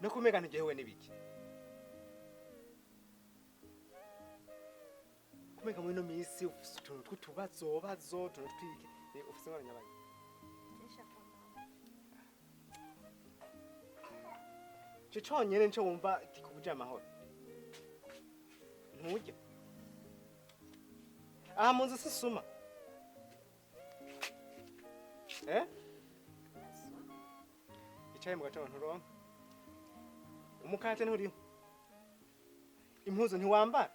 No kumega nturyohewe n'ibiki? Kumega muri ino minsi ufise utuntu tw'utubazobazo, utuntu twiki, ufise ingorane nyabaki? Ndashaka mama. Ico conyene nico wumva kikubujije amahoro? Nturya aha mu nzu sisuma, eh? Ndasoma. Icayi mu gatondo nturonka, umukate nturiho, impuzu ntiwambara,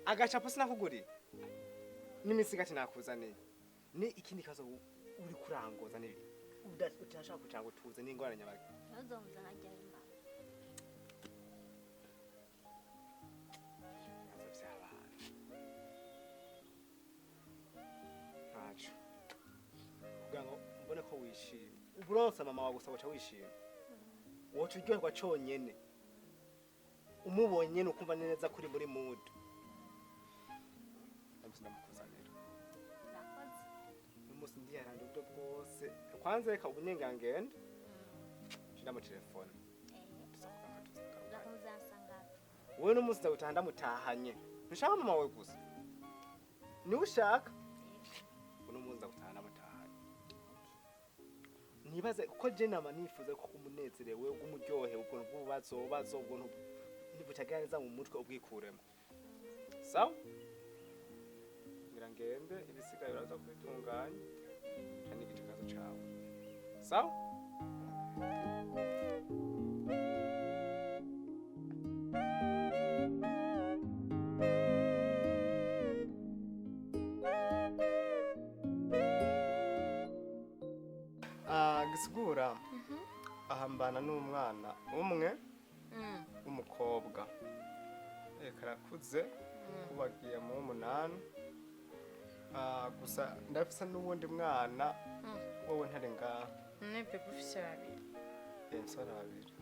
agacapo sinakuguriye, n'imisigati nakuzaniye. Ni ikindi kibazo uri kurangoza n'ibi utashaka kugira ngo tuze n'ingorane nyabaki? Ntuzomuzana ryari mama? Ibibazo vy'abana ntaco kugira ngo mbone ko wishimye. Uburonsa mama wawe gusa woca wishima, woca uryoherwa conyene umubonye nyene, ukumva neza kuri muri mood. Ndamusi ndamukuzanira. Urakoze. N'umunsi ndiyaranje uburyo bwose. Kwanza reka ubunyengangende ndamutelefone. Tuzakugaruka, tuzagaruka. Uzakumuzana sangapi? Wowe n'umunsi ndagutaha ndamutahanye. Ntushaka mama wawe gusa, niwe ushaka. Uno munsi ndagutaha ndamutahanye. Nibaze kuko je nama nifuza ko umunezerewe ubw'umuryohe, ubwo bw'ububazo bubazo, ubwo ntibutagira neza mu mutwe, ubwikuremo. Sawa, ngira ngende, ibisigaye uraza kubitunganya canke igitakazo cawe. Sawa. Ah, gisigura ahambana n'umwana umwe w'umukobwa. Karakuze, kubagiye mu 8. Ah, gusa ndafise n'uwundi mwana wowe ntari ngaha. None bebe ufise babiri? Mfise abana babiri.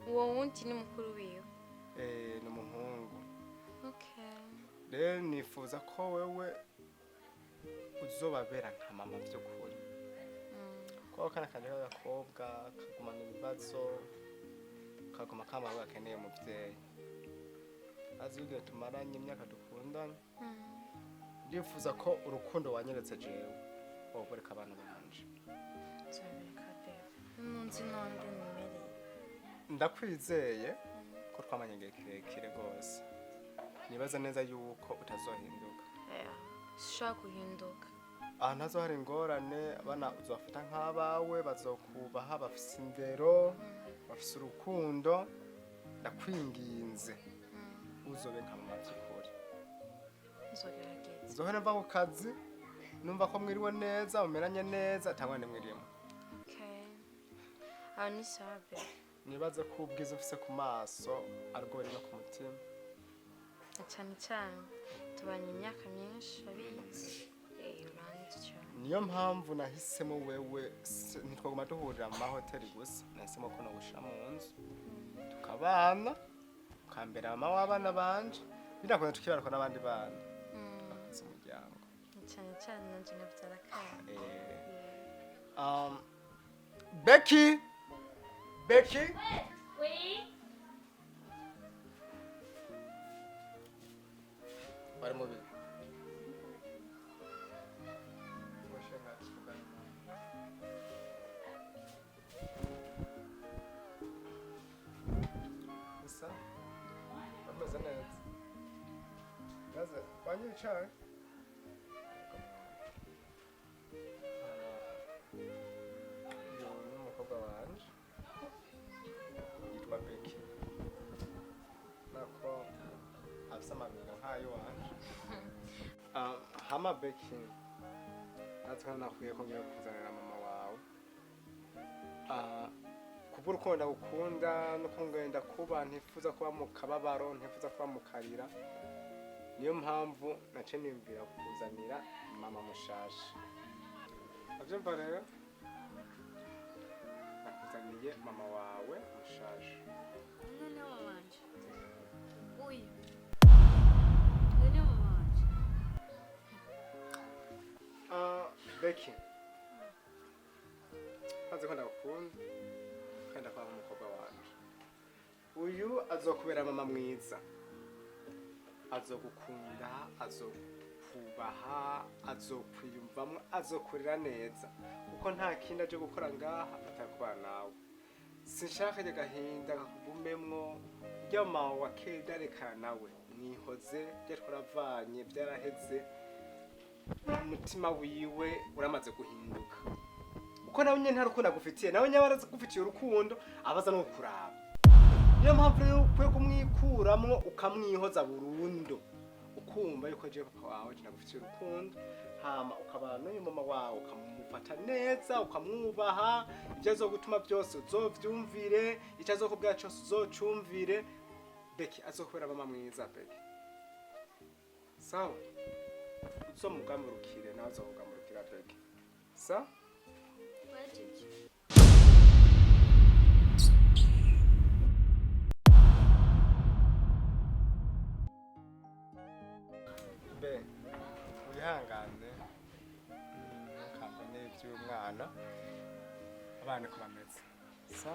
Uwo wundi ni mukuru wiwe? Ni umuhungu. Okay. Rero nifuza ko wewe uzobabera nka mama vy'ukuri, kuko kana kanje k'agakobwa kagumana ibibazo, kaguma kama gakeneye umuvyeyi azi igihe tumaranye imyaka dukundana. Ndifuza ko urukundo wanyeretse jewe wobereka abana banje. Nzobereka bebe, nunzi nonde nimereye. Ndakwizeye ko twamanye igihe kirekire rwose, nibaza neza yuko utazohinduka. Yeah. Sishobora guhinduka. Ahantu hazohari ingorane, abana uzobafata nk'abawe, bazokubaha, bafise indero, bafise urukundo. Ndakwinginze uzobe nka mama vy'ukuri. Nzogerageza. Nzohora mva ku kazi numva ko mwiriwe neza, mumeranye neza, ata ngorane mwirimo. Okay. Aho ni sawa bebe. Nibaze ko ubwiza ufise ku maso aribwo buri no ku mutima. Na cyane cyane tubanye imyaka myinshi, abizi. Uranzi cyane. Niyo mpamvu nahisemo wewe. Ntitwaguma duhurira mu mahoteli gusa, nahisemo ko nogushira mu nzu tukabana, ukambera mama w'abana banje, binakunze tukibaruka n'abandi bana bakuze umuryango. Na cyane cyane nanje nabyara akana. Becky, Becky. Oui. Bari mu biro. Gusa bameze neza. Maze wanywa icayi? Uyu ni umukobwa wanje yitwa Becky, nako afise amabingo nk'ayo wanje. Ah, hama Becky, natwe nakwiye kongera kuzanira mama wawe. Ah, kubw'urukundo ndagukunda no kungenda kuba ntifuza kuba mu kababaro, ntifuza kuba mu karira, niyo mpamvu naciye niyumvira kukuzanira mama mushasha. Avyumva rero, nakuzaniye mama wawe mushasha. None mama wanje. Uyu. Uyu ni mama wanje. Ah, Becky, ntazi ko ndagukunda. Kandi ndakubaha nk'umukobwa wanje. Uyu azokubera mama mwiza, azogukunda, azokubaha, azokwiyumvamwo, azokurera neza, kuko nta kindi aje gukora ngaha atakubana nawe. Sinshaka kajya gahinda kakugumemwo. Urya mama wa kera rekana nawe, mwihoze, byo twaravanye byaraheze. Umutima wiwe uramaze guhinduka, kuko nawe nyene nta rukundo agufitiye. Nawe nyene arazigufitiye urukundo, abaza no kukuraba. Niyo mpamvu rero ukwiye kumwikuramwo, ukamwihoza burundu, ukumva yuko jewe papa wawe je nagufitiye urukundo, hama ukabana n'uyu mama wawe, ukamufata neza, ukamwubaha. Ibyo azogutuma byose uzovyumvire, icyo azokubwira cyose uzocumvire. Beki azokubera mama mwiza. Beki, sawa? Uzomugamurukire, nawe azokugamurukira. Beki, sa? Wajeje. Be, wihangane, ntukambone iby'umwana, abana ko bameze, sa?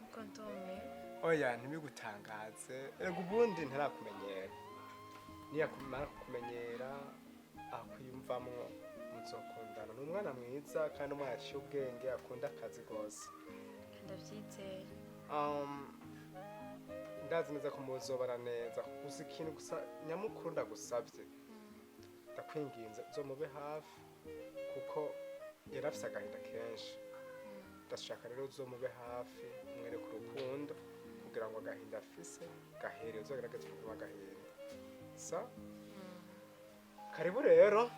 Uko ndumiwe. Oya, ntibigutangaze. Erega ubundi ntarakumenyera. Niyakumara kukumenyera akwiyumvamwo, muzokundana. Ni umwana mwiza kandi umwana aciye ubwenge, akunda akazi rwose. Ndabyizeye. Ndazi neza ko muzobana neza. Gusa ikintu gusa nyamukuru ndagusabye, ndakwinginze, uzomube hafi, kuko yari afise agahinda kenshi. Ndashaka rero uzomube hafi, umwereke urukundo kugira ngo agahinda afise gahere. Uzogerageze kuguma agahinda. Sa, karibu rero.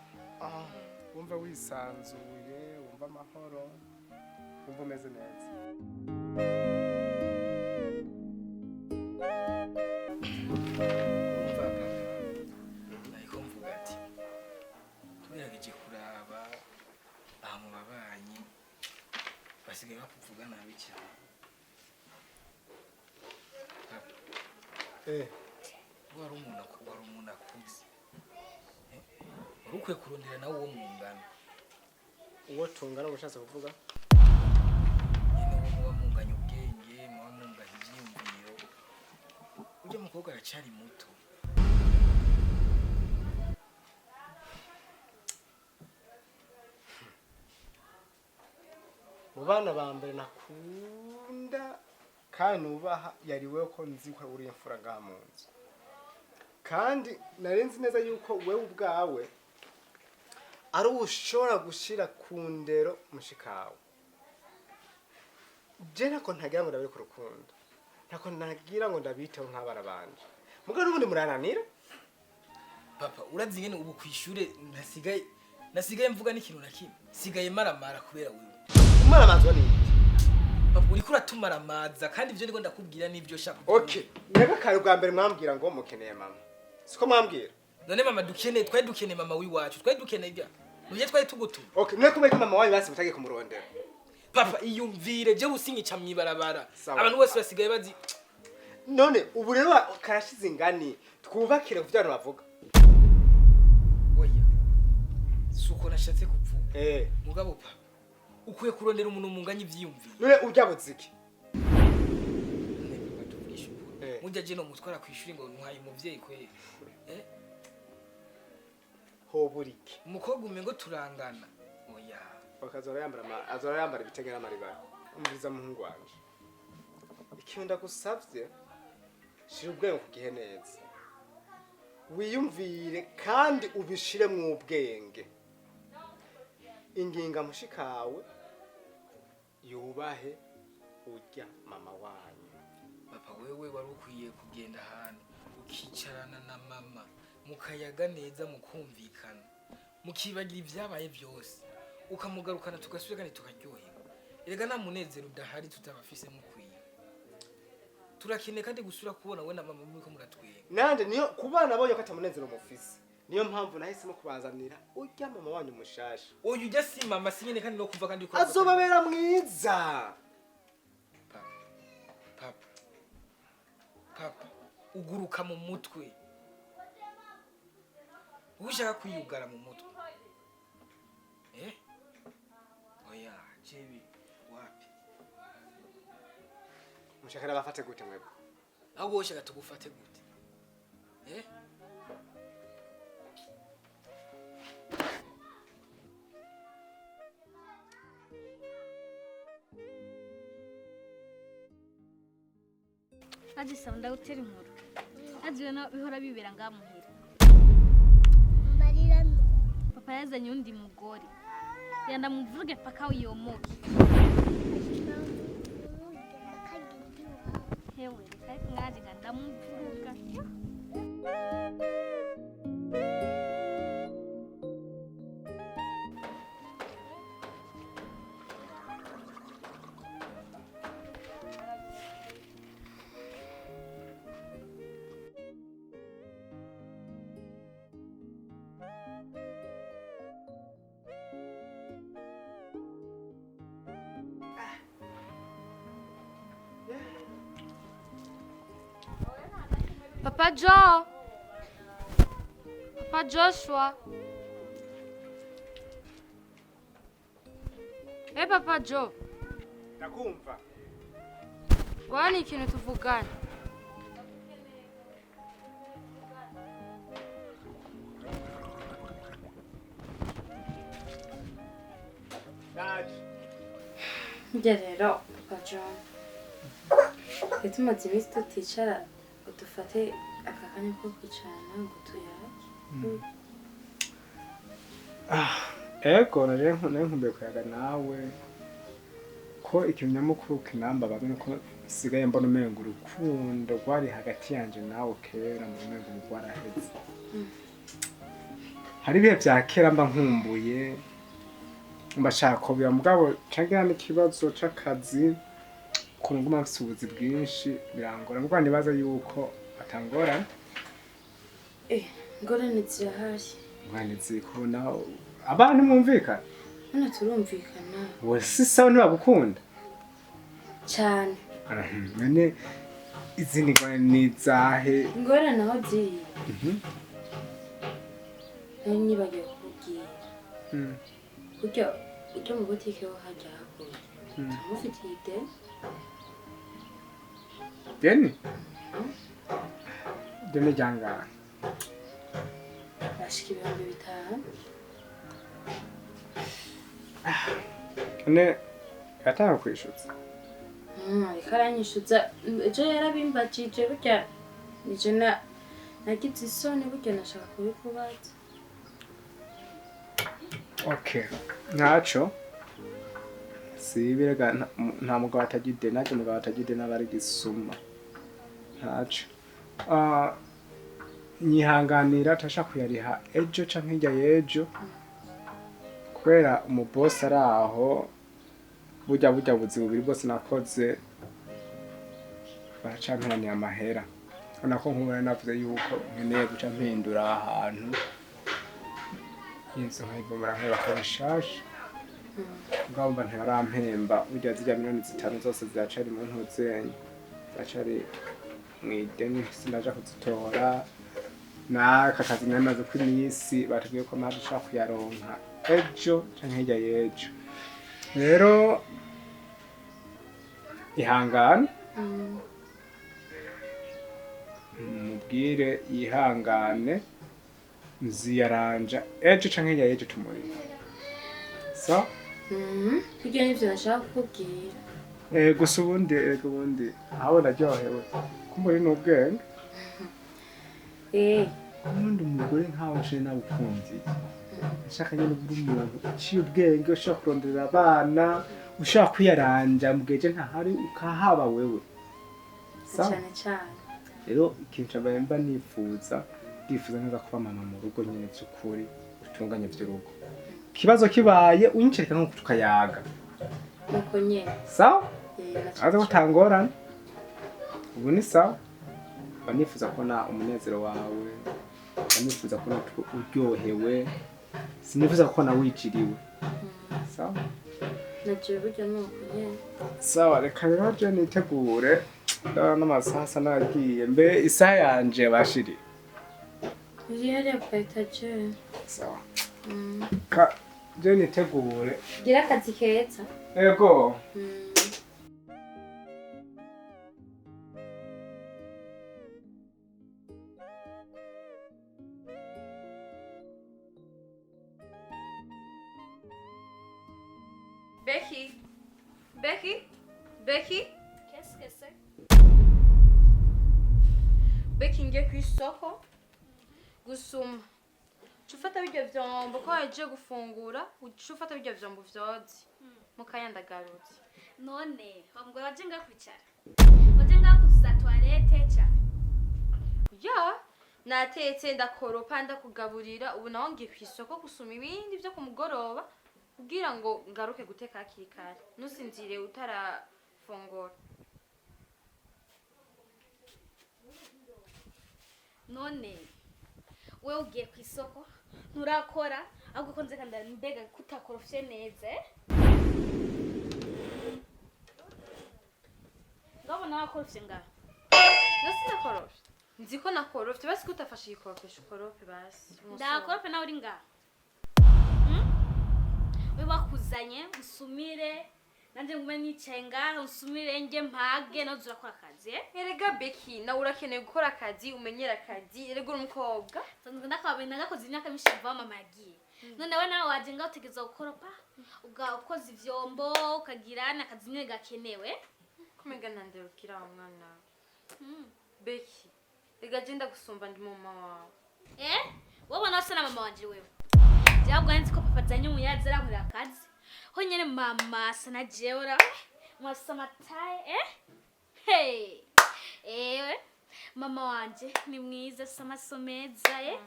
Wumve wisanzuye, wumve amahoro, wumve umeze neza. Umva papa, ariko mvuga ati tugerageje kuraba aha mu babanyi, basigaye bakuvuga nabi cyane, papa. Wari umuntu akuze. Eh, wari ukwiye kurondera nawe uwo mungana. Uwo tungana ubushatse kuvuga? Nyine uwo muba munganya ubwenge, muba munganya ibyiyumviro. Ujya mukobwa aracyari muto. Mu bana ba mbere nakunda kandi nubaha yari wewe, ko nzi ko uri imfura ngaha mu nzu, kandi nari nzi neza yuko wewe ubwawe ari ushobora gushira ku ndero mushikawe. Je ntako ntagira ngo ndabere ku rukundo, ntako ntagira ngo ndabiteho nk'abana banje, mugabo n'ubundi murananira. Papa, urazi ingene ubu kwishure nasigaye mvuga n'ikintu na kimwe, sigaye maramara kubera wewe. Umaramazwa ni iki? Papa, uriko uratumaramaza, kandi ibyo ndiko ndakubwira nibyo shaka. Okay, mwebwe kare bwa mbere mwambwira ngo mukeneye mama, siko mwambwira? None mama dukeneye, twari dukeneye mama w'iwacu, twari dukeneye ibya nibyo twari tugutuma. Okay, mwe kumwe ko mama wanyu basi mutagiye kumurondera. Papa, iyumvire, je usinyica mwibarabara. Sawa. Abantu bose basigaye bazi. None ubu rero karashize ingani twubakire ku byo abantu bavuga. Oya, suko nashatse kuvuga. Mugabo papa, ukwiye kurondera umuntu munganya ivyiyumviro. None urya iki? None tuvugisha ukuri, mujya je no mutwara kwishuri ngo ntwaye umuvyeyi kweri, eh? Hobura iki? Umukobwa umengo turangana, oya. Bakazora yambara azora yambara ibitenge n'amaribara. Umviriza muhungu wanje, ikintu ndagusavye, shira ubwenge ku gihe neza, wiyumvire kandi ubishire mu ubwenge. Inginga mushikawe yubahe urya mama wanyu. Papa, wewe wari ukwiye kugenda ahantu ukicarana na mama, mukayaga neza, mukumvikana, mukibagira ibyabaye byose, ukamugarukana, tugasubira kandi tukaryoherwa. Erega nta munezero udahari tutabafise mukwiye. Turakeneye kandi gusubira kubona we na mama muriko muratwenga. Nanje niyo ku bana bonye ko atamunezero mufise, niyo mpamvu nahisemo kubazanira urya mama wanyu mushasha. Oya, ujya si mama, si nyene kandi no kuva kandi uriko Azobabera mwiza. Papa, papa, papa, uguruka mu mutwe. Wowe ushaka kwiyugara mu mutwe, eh? Oya, jewe wapi. Mushaka bafate gute mwebwe? Ahubwo wowe ushaka tugufate gute? Eh? Aje sawa, ndagutera inkuru. Aje ibintu bihora bibera ngaha muhira. Mbarira. Papa yazanye undi mugore. Yanda muvuge paka yomoke. Hewe, reka ariko mwaje nga ndamuvuga. Papa Joe. Papa Joshua. Eh, Papa Joe. Ndakumva. Ngwani ikintu tuvugana. Ndaje. Njye rero Papa John, twari tumaze iminsi tuticara ngo dufate aka kanya ko kwicarana ngo tuyage. Ego, nari nkumbuye kuyaga nawe, ko ikintu nyamukuru kinambabaza nuko nsigaye mbona umengo urukundo rwari hagati yanje nawe kera mu umengo ubu rwaraheze. Hari ibihe vya kera mba nkumbuye, mba nshaka kubira, mugabo cangira n'ikibazo c'akazi, ukuntu nguma mfise ubuzi bwinshi birangora, mugabo nibaza yuko atangorane. Eh, ingorane zirahari. Ingorane ziri kubona abantu mwumvikana. Hano turumvikana. We si sawa, ntibagukunda? Cyane. None izindi ngorane ni izahe? Ingorane aho ziri, nari nibagiwe kukubwira. Burya ujya mu butike ho hajya hakurya, turamufitiye ideni. Deni? Deni ryangahe? Bashika 5000. None yatanga kwishutsa? Ariko aranyishuza. Ejo yarabimbajije, burya nije na nagize isoni, burya nashaka kubikubaza. Okay, ntaco sibirega, nta mugabo atagira ideni, ntarya umugabo atagira ideni aba ari gisuma. Ntaco. Ah, nyihanganira, turashaka kuyariha ejo canke hirya y'ejo, kubera umubosi ari aho. Burya buzi bubiri bwose nakoze baracamperaniye amahera, ubona ko nkubona navuze yuko nkeneye guca mpindura ahantu inzu nkayibomora nkayubaka bishasha, mugabo mba ntibarampemba. Burya zirya miliyoni 5 zose ziracari mu ntuzenye, ziracari mw'ideni, sinaja kuzitora. N'aka kazi nari ko iminsi batubwiye ko amahera dushobora kuyaronka ejo canke hirya y'ejo. Rero ihangane, mubwire yihangane, nziyaranja ejo canke hirya y'ejo tumurire so. Burya nivyo nashaka kukubwira. Gusa ubundi, ego ubundi aho naryohewe kumbura ni ubwenge. Ubundi umugore nkawe nshire nabukunzi, nshaka nyine ubura umuntu uciye ubwenge, ushobora kuronderera abana, ushobora kwiyaranja mu gihe je ntahari ukahaba wewe. Sawa? Cyane cyane. Rero ikintu ca mbere mba nifuza, ndifuza neza kuba mama mu rugo nyene vy'ukuri, utunganye vy'urugo. Ikibazo kibaye unyicarika nko tukayaga. Nuko nyene. Sawa? Eh, na Aza kutangorana ubu ni sawa. Mba nifuza kubona umunezero wawe, mba nifuza kubona uryohewe, sinifuza kubona wijiriwe. Sawa? Naje burya nuko nyene. Sawa, reka rero je nitegure, ndabona n'amasaha asa n'agiye. Mbe isaha yanje bashiri? Iri hariya kwa etajeri. Sawa, ka je nitegure. Gira akazi keza. Ego. Becky, Becky, Qu'est-ce que c'est? Becky, ngiye ku isoko gusuma. Uca ufata birya vyombo ko waje gufungura, uca ufata birya vyombo vyoze. Mukanya ndagarutse. None wambwa waje ngaha kwicara, waje ngaha kuzuza toilette ca? Ya, natetse, ndakoropa, ndakugaburira, ubu naho ngiye ku isoko gusuma ibindi vyo ku mugoroba kugira ngo ngaruke guteka hakiri kare. Ntusinzire utarafungura. None wewe ugiye ku isoko nturakora, ahubwo ko nzeka mbega kutakorofye neza, eh? Ngabona wakorofye ngaha. Nasi nakorofye. Nzi ko nakorofye, basi ko utafashe igikoropesho ukorope basi. Ndakorope nawe uri ngaha? We bakuzanye usumire, nanje ngume nicaye ngaha usumire nge mpage, nawe urakora akazi, eh? Erega Becky, nawe urakeneye gukora akazi, umenyera akazi, erega uri umukobwa. Sanzwe ndakabaye nagakoze imyaka myinshi kuva mama yagiye. None we nawe waje ngaho utegerezwa gukoropa, ukoza ivyombo, ukagira n'akazi nyene gakenewe. Kumenga ntanderukira wa mwana we. Becky, rega je ndagusumba, ndi mama wawe. Eh, wowe nawe na mama wanje wewe. Jabwa nzi ko papa azanye umuyazi arankorera akazi. Ho nyene mama asa na jewe ra. Mwasa mataye, eh? Hey. Ewe mama wanje ni mwiza, asa amaso meza, eh?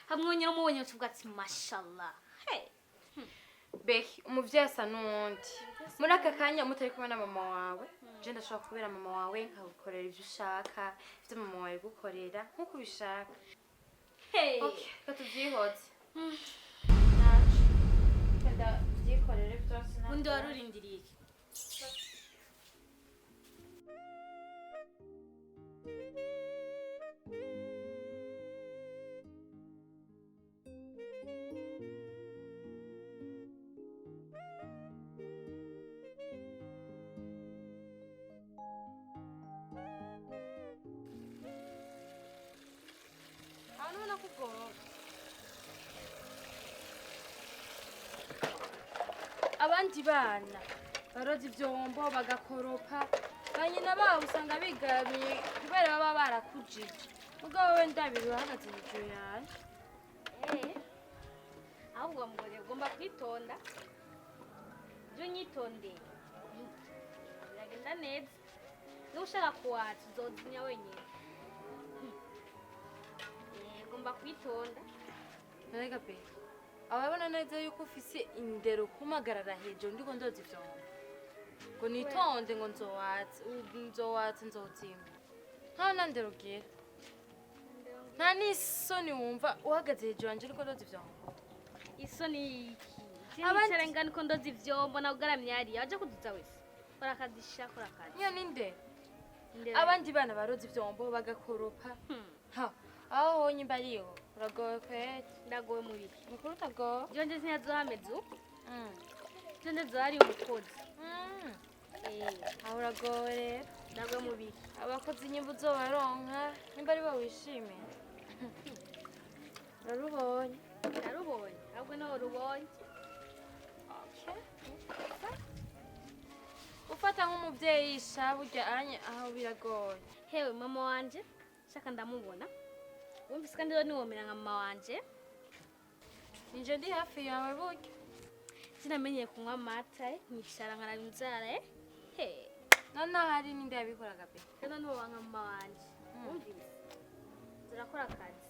Hamwe nyene umubonye utuvuga ati mashallah. Hey. Becky, umuvyeyi asa n'uwundi. Muri aka kanya mutari kumwe na mama wawe, je ndashobora kubera mama wawe nkagukorera ivyo ushaka, ivyo mama wawe gukorera nkuko ubishaka. Hey. Okay, reka tuvyihoze. Naco. Reka ndavyikorere vyose naco. Undi wari urindiriye iki? Aho nubona ko ugorora. Abandi bana baroza ivyombo bagakoropa, ba nyina babo usanga bigamiye kubera baba barakujije, mugabo wewe ndabiri urahagaze hejuru yanje. Eh. Ahubwo wa mugore ugomba kwitonda. Ibyo unyitondeye biragenda neza. Niba ushaka kuwatsa uzozimya wenyine. Eh, ugomba kwitonda. None pe ababona neza yuko ufise indero kumagarara hejuru ndiko ndoza ivyombo ngo nitonde, ngo nzowatsa, nzowatsa, nzozima, nta nandero ugira, nta n'isoni wumva uhagaze hejuru yanje uriko ndoza ivyombo? Isoni iki? Abandi- Nicara ngani ko ndoza ivyombo nawe ugaramye hariya waje kuduza wese. Kora akazi sha, kora akazi. Niyo n'indero? Indero. Abandi bana baroza ivyombo bagakoropa. Ha, aho honye imba ariho uragowe kweri. Ndagowe mu biki? Mukuru utagowe. Jewe nje sinyazohameze uko. Jewe nje hari umukozi. Eh, Aho uragowe rero. Ndagowe mu biki? Abakozi nyimba uzobaronka nimba ari bo wishimiye, urarubonye. Narubonye. Ahubwo niho rubonye. Ufata nk'umuvyeyi sha, burya anye aho biragoye. Hewe mama wanje shaka ndamubona, wumvise? Kandi rero niwomera nka mama wanje. Nije ndi hafi yawe burya. Sinamenyeye kunywa amata, nkicara nkaraba inzara, eh? He. None ahari ninde yabikoraga pe? Rero niwoba nka mama wanje, wumvise? Turakora akazi.